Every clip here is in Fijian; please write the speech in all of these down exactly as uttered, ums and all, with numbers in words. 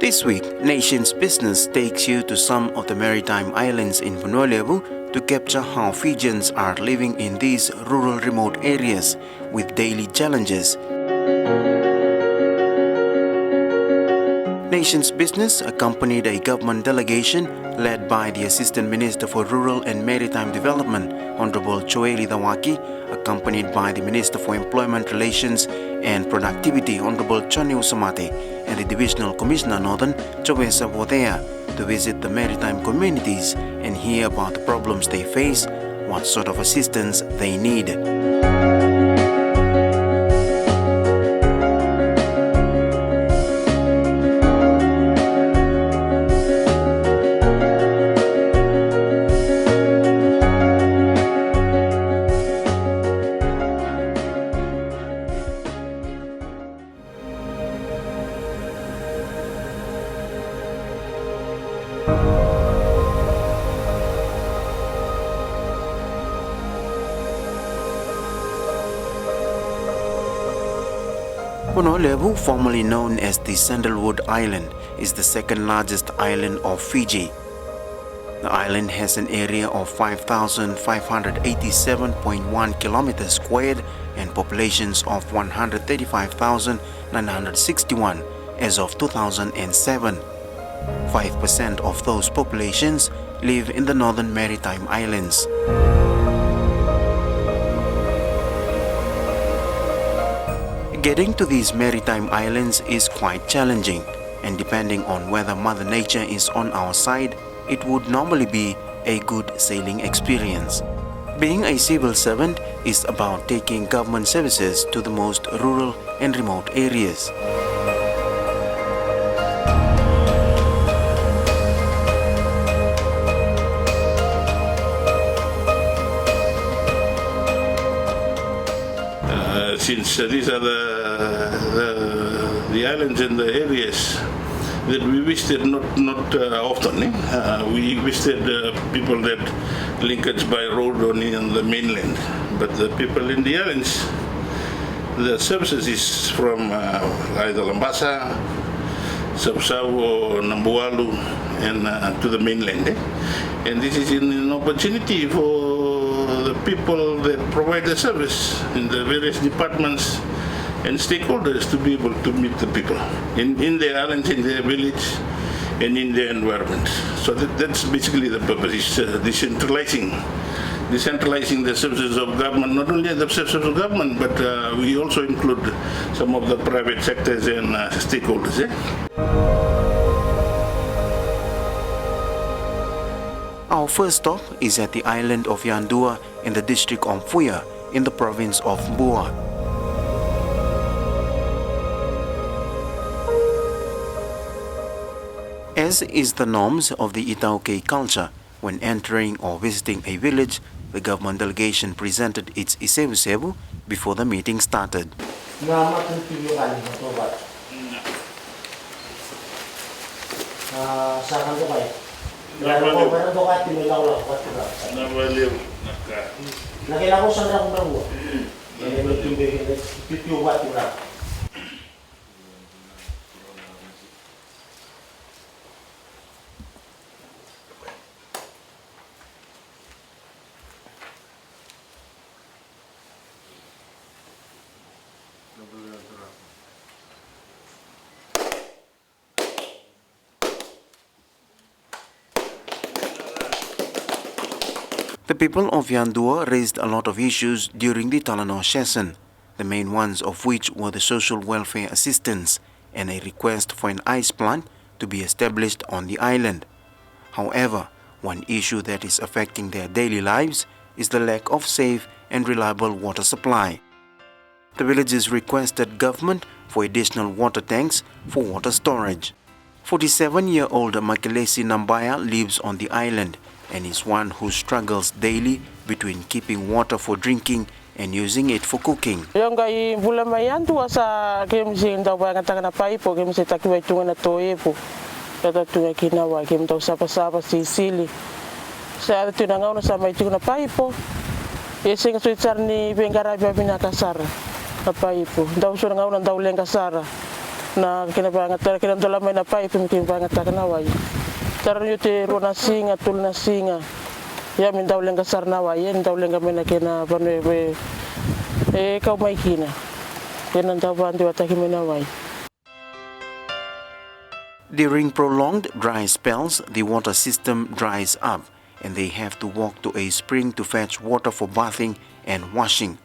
This week, Nation's Business takes you to some of the maritime islands in Vanua Levu to capture how Fijians are living in these rural remote areas with daily challenges. Nation's Business accompanied a government delegation led by the Assistant Minister for Rural and Maritime Development, Honorable Joeli Dawaki, accompanied by the Minister for Employment Relations and Productivity, Honorable Jone Usamate, and the Divisional Commissioner Northern, Jovesa Vothea, to visit the maritime communities and hear about the problems they face, what sort of assistance they need. Vanua Levu, formerly known as the Sandalwood Island, is the second largest island of Fiji. The island has an area of five thousand five hundred eighty-seven point one kilometers squared and populations of one hundred thirty-five thousand nine hundred sixty-one as of two thousand and seven. Five percent of those populations live in the northern maritime islands. Getting to these maritime islands is quite challenging, and depending on whether Mother Nature is on our side, it would normally be a good sailing experience. Being a civil servant is about taking government services to the most rural and remote areas. Uh, since, uh, these are the, the, the islands and the areas that we visited not, not, uh, often, eh? Uh, we visited, uh, people that link us by road only on the mainland. But the people in the islands, the services is from, uh, either Labasa, Savusavu or Nabualu, and, uh, to the mainland, eh? And this is an, an opportunity for the people that provide the service in the various departments and stakeholders to be able to meet the people in, in their islands, in their village, and in their environment. So that, that's basically the purpose, is, uh, decentralizing, decentralizing the services of government, not only the services of government, but, uh, we also include some of the private sectors and, uh, stakeholders, eh? Our first stop is at the island of Yadua in the district of Puia in the province of Bua. As is the norms of the iTaukei culture, when entering or visiting a village, the government delegation presented its isevusevu before the meeting started. The people of Yadua raised a lot of issues during the Talanoa session. The main ones of which were the social welfare assistance and a request for an ice plant to be established on the island. However, one issue that is affecting their daily lives is the lack of safe and reliable water supply. The villagers requested government for additional water tanks for water storage. Forty-seven-year-old Makelesi Nabaya lives on the island and is one who struggles daily between keeping water for drinking and using it for cooking. Io, qai bula mai Yadua sa keimami se dau vakayagataka na paipo, keimami se takiwai tu ga na toevu. Ka tu ga kina wai keimami dau savasava, sisili. Sa yaco tu na gauna sa mai tiko na paipo. Ia sega soti sara ni veiqaravi vavinaka sara na paipo. Dau so na gauna dau leqa sara. Na kena vakayagataka, kena dola mai na paipe me kena vakayagataka na wai. Tara ni oti e rua na siga, tolu na siga. Ia me dau leqa sara na wai, e dau leqa mai na kena vanua e, e kau mai kina. Kena dau vakadewataki mai na wai. During prolonged dry spells, the water system dries up and they have to walk to a spring to fetch water for bathing and washing.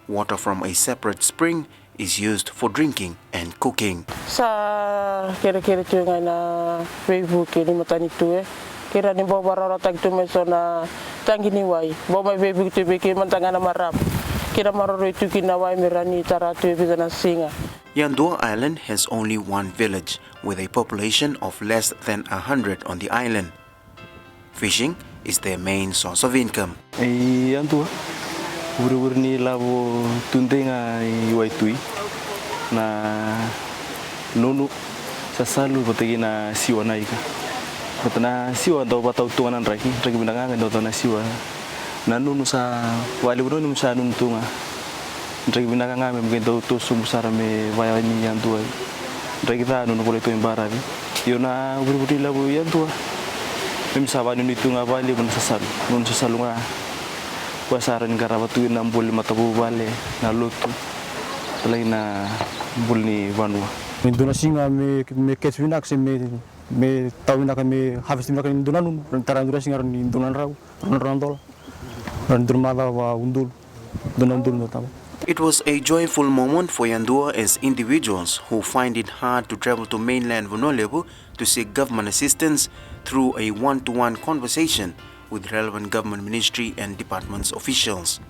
Water from a separate spring is used for drinking and cooking. Sa kerekere tu ga na veivuke ni matanitu, e. Kerea ni bau vakarautaki tu mai so na taqi ni wai. Bau mai veivuke tu vei kei mada ga na marama. Kei na maroroi tu kina na wai me rawa ni tara tu e vica na siga. Yadua Island has only one village, with a population of less than a hundred on the island. Fishing is their main source of income. E Yadua, vurevure ni lavo tudei ga i waitui, na nunu, sasalu vata kei na siwa na ika. Vata na siwa dau vatau tu ga na draki, draki vinaka ga dau tau na siwa. Na nunu sa vale vunoni mo sa nunu tu ga. Draki vinaka ga me qai dau toso mo sara me vaya ni Yadua. Draki ca nunu volai tu i baravi. Io na vurevure ni lavo i Yadua. Me sa vanunui tu ga valevu na sasalu. Nunu sasalu ga. Koya sa rawa ni qarava tu na bula ni matavuvale, na lotu. Talai na bula ni vanua. Me dua na siga me, me catch vinaka se me, me tau vinaka me harvest vinaka ni dua na nunu. Tara dua na siga ni dua na drau. Rau na dola. Rau na dua na macawa udolu. Dua na udolu na tawa. It was a joyful moment for Yadua as individuals who find it hard to travel to mainland Vanua Levu to seek government assistance through a one-to-one conversation with relevant government ministry and departments officials.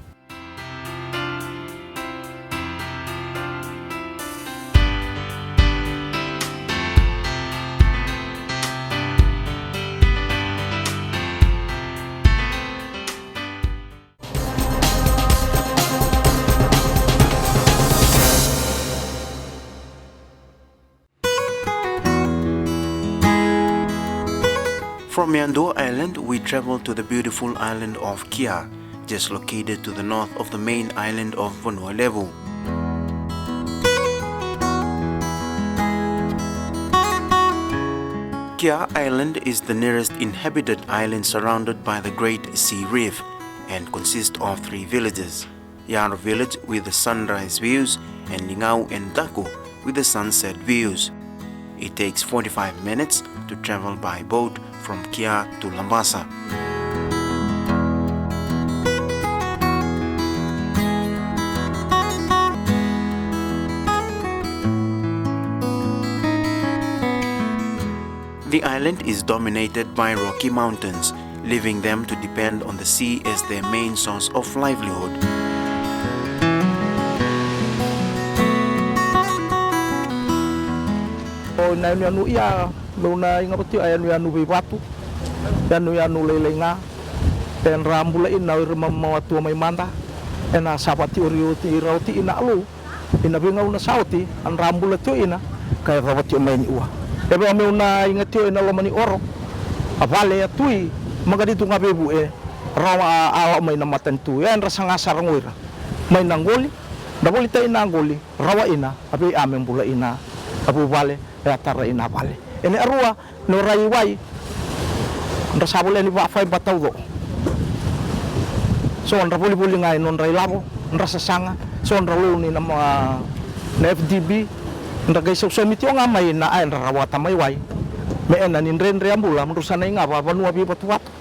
From Yadua Island, we travel to the beautiful island of Kia, just located to the north of the main island of Vanua Levu. Kia Island is the nearest inhabited island surrounded by the Great Sea Reef and consists of three villages. Yaro village with the sunrise views, and Nigau and Daku with the sunset views. It takes forty-five minutes to travel by boat from Kia to Labasa. The island is dominated by Rocky Mountains, leaving them to depend on the sea as their main source of livelihood. O na yanuyanu ia, meu na iga vata tiko a yanuyanu veivatu, yanuyanu lailai ga. E dra bula ina o ira mamau a tua mai mada, ena sa vati ori oti ira oti ina alu. Ina veigauna sa oti, a dra bula tio ina, ka yacova tio mai ni ua. E vaka meu na iga tio ina loma ni oro, a vale, a tui, maqati tu ga veivuke, rawa a, a lako mai na matanitu. Ia e dra saga sara go ira. Mai na qoli, dra volitai na qoli, rawa ina, a vei a me bula ina, a vuvale, e a tara ina a vale. Ena rua, nodra iwai, dra sa volea ni vakafai ba tauco. So dra volivoli ga e nodra ilavo, dra sasaga, so dra loan ina, na F D B, dra qai sausaumi tio ga mai na a e dra rawata mai wai. Me ena ni dredre a bula, mo dra sa na igava vanua veivatuvatu.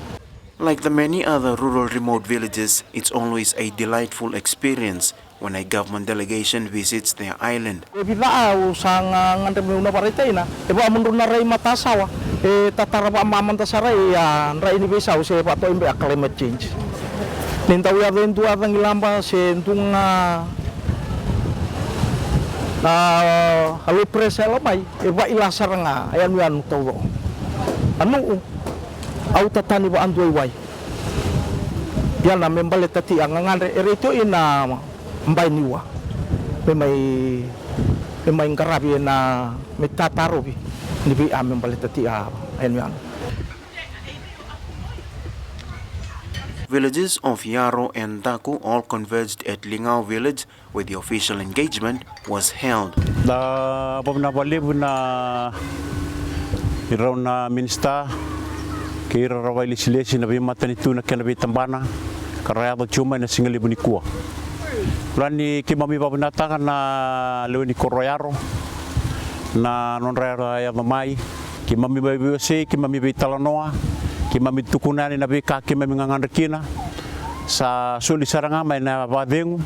Like the many other rural remote villages, it's always a delightful experience when a government delegation visits their island. E vica au sa ga gadre meu na varaitaina, e vaka mo drau na rai matasawa, e tatara vakamamada sara, ia dra ini veisau se vakatoa i bea climate change. Ni dau yaco e dua cagilaba se dua ga, a, a low pressure e yalo mai, e vaila sara ga a yanuyanu tauco. A nuu, au tatani vakadua i wai. Ia na me baleta ti a gagadre e rei tio ina bai ni ua. Me mai, me mai qaravi ena me tatarovi ni vei a me baleta ti a yanuyanu. Villages of Yaro and Daku all converged at Ligau village where the official engagement was held. Da vakavinavinaka vakalevu na i rau na minisita kei ira ra vakailesilesi na veimatanitu na kena veitabana ka ra yaco tiko mai na sigalevu nikua. Kila ni keimami vakavinavinakataka na lewe ni koro o Yaro na nodra yaco mai. Keimami mai veiwasei, keimami veitalanoa, keimami tukuna yani na veika keimami gagadre kina. Sa soli sara ga mai na vakacegu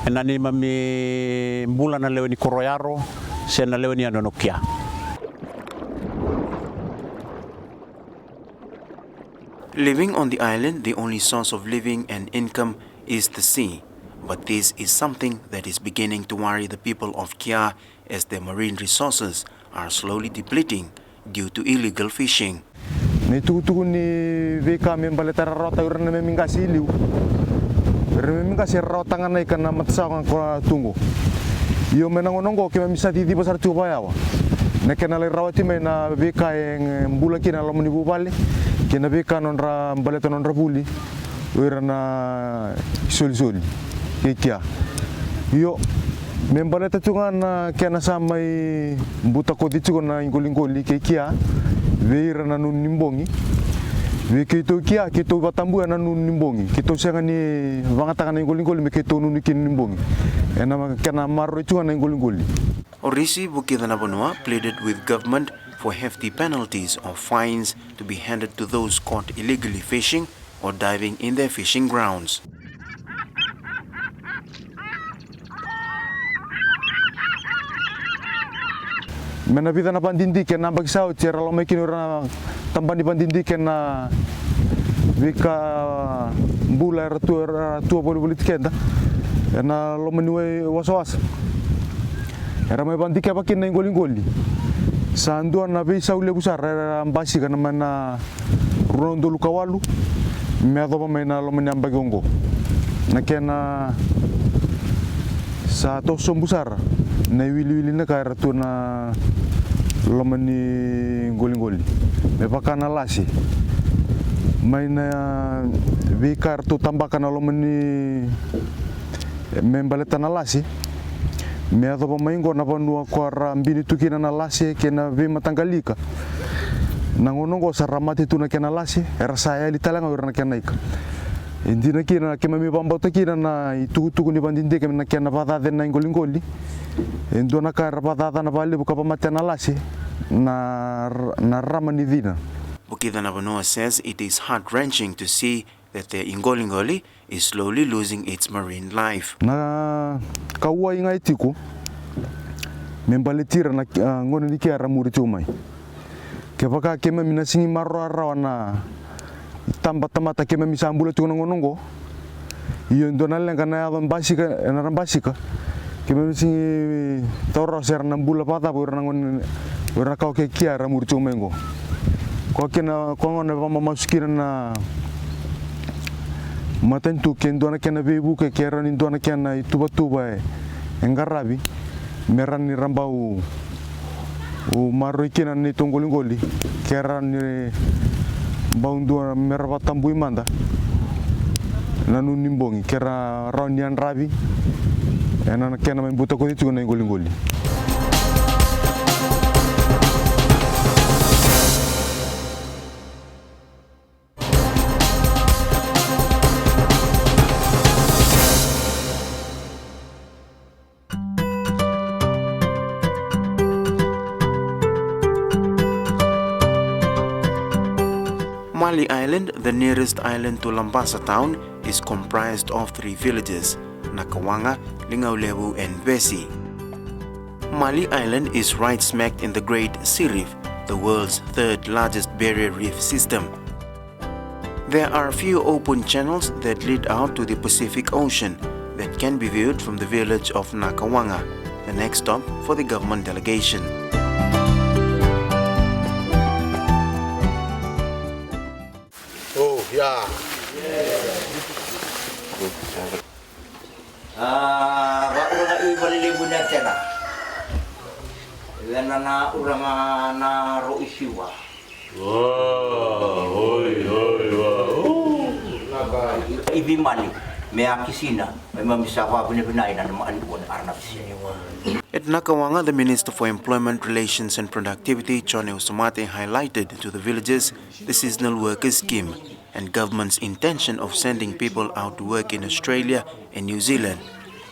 ena neimami bula na lewe ni koro o Yaro se na lewe ni yanoyano kia. Living on the island, the only source of living and income is the sea. But this is something that is beginning to worry the people of Kia as their marine resources are slowly depleting due to illegal fishing. Na itukutuku ni veika me baleta rawata o ira na neimami qase i liu. O ira na neimami qase e rawata ga na ika na matasawa ga ko na tu qo. Io, mai na gauna oqo keimami sa ciciva sara tiko vakayawa na kena lai rawati mai na veika e bula kina na loma ni vuvale kei na veika nodra baleta nodra vuli o ira na isolisoli kei Kia. Io, me baleta tu ga na kena sa mai butakoci tiko na iqoliqoli kei Kia vei ira na nunu ni bogi. Vei keitou Kia, keitou vakatabuya na nunu ni bogi, keitou sega ni vagataka na iqoliqoli me keitou nunu kina ni bogi. Ena kena maroroi tu ga na iqoliqoli. Orisi Vukica na Vanua pleaded with government for hefty penalties or fines to be handed to those caught illegally fishing or diving in their fishing grounds. Me na vica na vadidike na baki sa oti era lomai kina o ira na tabana ni vadidike na veika bula era tu, era tu a volivoliti keda ena loma ni wai wasawasa. Era mai vadikeva kina na iqoliqoli. Sa dua na veisau levu sara era basika na mai na rua na udolu ka walu me yacova mai na loma ni yabaki oqo. Na kena sa toso sobu sara na iwiliwili na ka era tu na loma ni qoliqoli me vaka na lase mai na veika era tu tabaka na loma ni me baleta na lase. Me yacova mai qo na vanua ko ra bini tu kina na lase kei na veimataqali ika. Na gauna oqo sa ra mate tu na kena lase, era sa yali tale ga o ira na kena ika. E dina kina keimami vakabauta kina na itukutuku ni vadidike na kena vakacaca na iqoliqoli. E dua na ka era vakacacana vakalevu ka vamate na lase na, na rama ni cina. Vukica na Vanua says it is heart-wrenching to see that the iqoliqoli is slowly losing its marine life. Na kauwai ga e tiko me baleti ira na, ah, gone ni Kia era muri tiko mai. Kevaka keimami na sigi maroroya rawa na itabatamata keimami sa bula tiko na gauna oqo. Io, e dua na leqa na yaco basika, ena ra basika. Keimami sigi taura rawa se ra na bula vakacava o ira na gone, o ira na kawa kei Kia era muri tiko mai qo. Koya kina, koya gona e vakamamasu kina na matanitu ke dua na kena veivuke, ke rawa ni dua na kena ituvatuva e, e qaravi me rawa ni ra bau maroroi kina na neitou qoliqoli, ke rawa ni bau dua me ra vakatabui mada na nunu ni bogi, ke ra rawa ni yadravi ena na kena mai butakoci tiko na iqoliqoli. Mali Island, the nearest island to Labasa town, is comprised of three villages, Nakawaga, Ligaulevu and Vesi. Mali Island is right smack in the Great Sea Reef, the world's third largest barrier reef system. There are few open channels that lead out to the Pacific Ocean that can be viewed from the village of Nakawaga, the next stop for the government delegation. Oh, yeah. A, vaura ga i valelevu na kena. Vena na ura ga na ro i siwa. Wa, oi, oi, wa, u. Na ka I veimaliwa me a kisina, me mami sa vakavinavinaka ina na mani ua na arana visini. At Nakawaga, the Minister for Employment Relations and Productivity, Jone Usamate, highlighted to the villagers the seasonal workers scheme and government's intention of sending people out to work in Australia and New Zealand.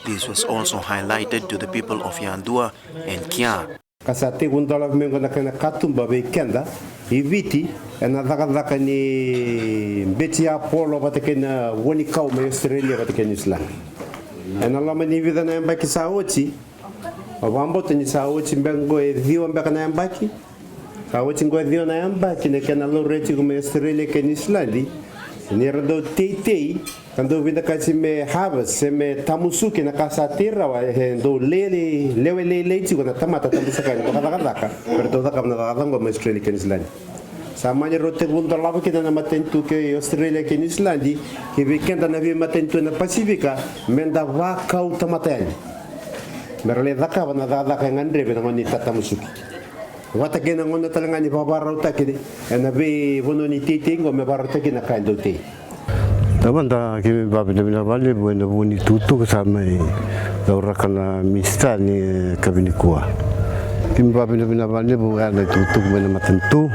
This was also highlighted to the people of Yadua and Kia. Ka sa tekivu dolavi mai oqo na kena katuba vei keda i Viti ena cakacaka ni beti apolo vata kei na vuanikau mai Australia vata kei Niusiladi. Ena loma ni vica na yabaki sa oti, au vakabauta ni sa oti beka oqo e ciwa beka na yabaki. Sa oti oqo e ciwa na yabaki na kena laurai tiko mai Australia kei Niusiladi ni ra dau teitei ka dau vinakati me harvest se me tamusuki na ka sa tei rawa, e dau lele, lewe lailai tiko na tamata tamusuka ni vakacakacaka me ra dau cakava na cakacaka oqo mai Australia kei Niusiladi. Sa mani rau tekivu dolava kina na matanitu kei Australia kei Niusiladi ki vei keda na veimatanitu ena Pasifika me da vakau tamata yani me ra lai cakava na cakacaka e gadrevi ena gauna ni tatamusuki. Vata kei na gauna tale ga ni vakavakarautaki ena veivanua ni teitei oqo me vakarautaki na ka e dau tei. Taumada keimami vakavinavinaka vakalevu ena vuku ni tukutuku sa mai cauraka na minisita ni yakavi nikua. Keimami vakavinavinaka vakalevu ena itukutuku mai na matanitu,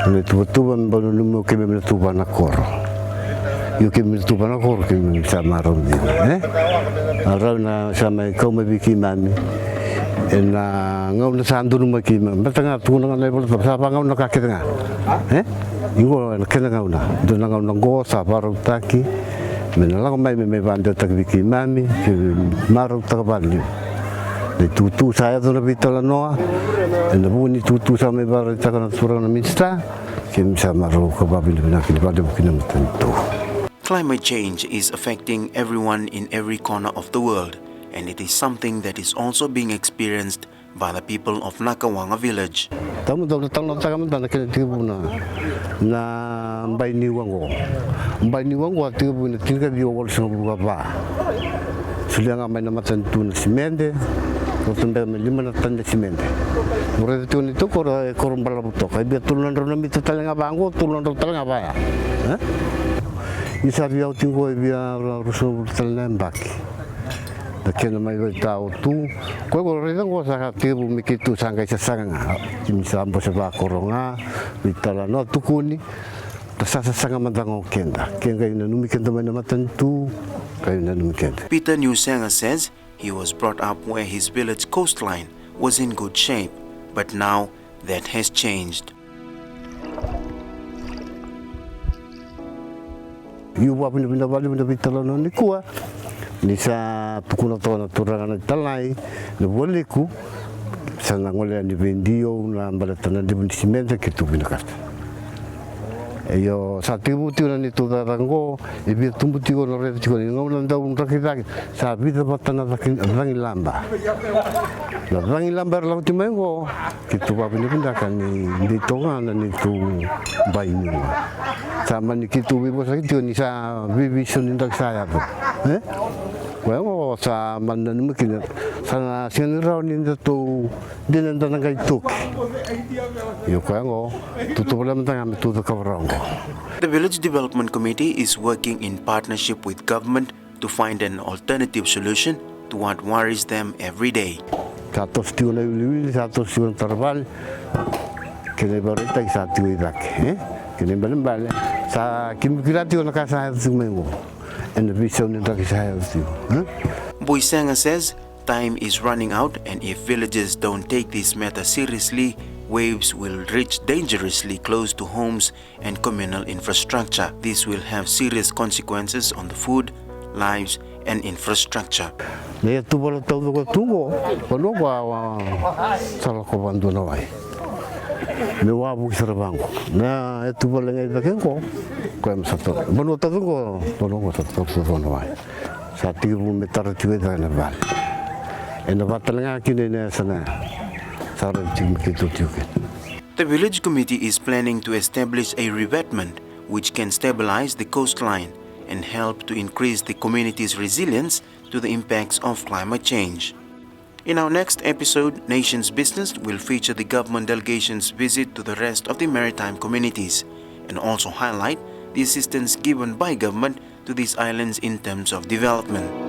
na ituvatuva me bau nanumi keimami na tuva na koro. Io, keimami na tuva na koro keimami sa marau dina, e? A rau na sa mai kau mai vei keimami ena gauna sa donumaki keimami. Baleta ga tukuna ga na iVolatabu sa vagauna ka kece ga, e? Iqo ena kena gauna, dua na gauna oqo sa vakarautaki me na lako mai me mai vakadewataki vei keimami, keimami marautaka vakalevu na itukutuku sa yaco na veitalanoa ena vuku ni itukutuku sa mai vakaraitaka na turaga na minisita. Keimami sa marau ka vakavinavinaka vakalevu ki na matanitu. Climate change is affecting everyone in every corner of the world, and it is something that is also being experienced by the people of Nakawaga village. Taumada au na talanoataka mada na kena tekivu na, na bai niu oqo. Bai niu oqo a tekivu ena tinikaciwa walusagavulu ka va. Solia ga mai na matanitu na simede, rauta beka me lima na tani na simede. Mo raica tiko ni tokoro e koro balavu toka. E via tolu na drau na mita tale ga va oqo, tolu na drau tale ga va ya. E? Ni sa via oti oqo e via ruasagavulu tale na yabaki. Na kena mai vei tau tu. Koya qo raica qo sa tekivu me keitou sa qai sasaga ga. Keimami sa bose vakoro ga, veitalanoa tukuni. Da sa sasaga mada ga o keda. Ke qai nanumi keda mai na matanitu, qai nanumi keda. Peter Niusega says he was brought up where his village coastline was in good shape, but now that has changed. Io, vakavinavinaka vakalevu na veitalanoa nikua. Ni sa tukuna toka na turaga na italai na vualiku, sa na gole yani vei Dio na baleta na levu ni simede keitou vinakata. Io, sa tekivu tiko na neitou cakacaka oqo, e via tubu tiko na raica tiko ni gauna dau draki cake, sa vica vata na cagi, cagilaba. Na cagilaba era lako tiko mai oqo, keitou vakavinavinaka ni dei toka ga na neitou bai niu. Sa mani keitou veivosaki tiko ni sa veiveisau ni draki sa yaco. E? Koya oqo sa mani nanuma kina, sa na sega ni rawa ni datou dina da na qai toki. Io koya oqo, tou tovolea mada ga me tou cakava rawa oqo. The Village Development Committee is working in partnership with government to find an alternative solution to what worries them every day. Sa toso tiko na iwiliwili, sa toso tiko na taravale. Kena ivakaraitaki sa tiko i cake, e? Kena ibalebale sa keimami kila tiko na ka sa yaco tiko mai oqo. Ena veisau ni draki sa yaco tiko, e? Buisega says time is running out, and if villagers don't take this matter seriously, waves will reach dangerously close to homes and communal infrastructure. This will have serious consequences on the food, lives and infrastructure. Na iyatuvala taucoko tu oqo, vanua oqo a sa lako vadua na wai. Me wavuki sara vaqo. Na iyatuvala ga i cake oqo, koya me sa tau. Vanua taucoko, vanua oqo sa tau vadua na wai. Sa tekivu me tara tiko i cake na vale. Ena vaka tale ga kina ina yasana ya. Sa raici tiko me keitou tiko kina. The village committee is planning to establish a revetment which can stabilize the coastline and help to increase the community's resilience to the impacts of climate change. In our next episode, Nation's Business will feature the government delegation's visit to the rest of the maritime communities and also highlight the assistance given by government to these islands in terms of development.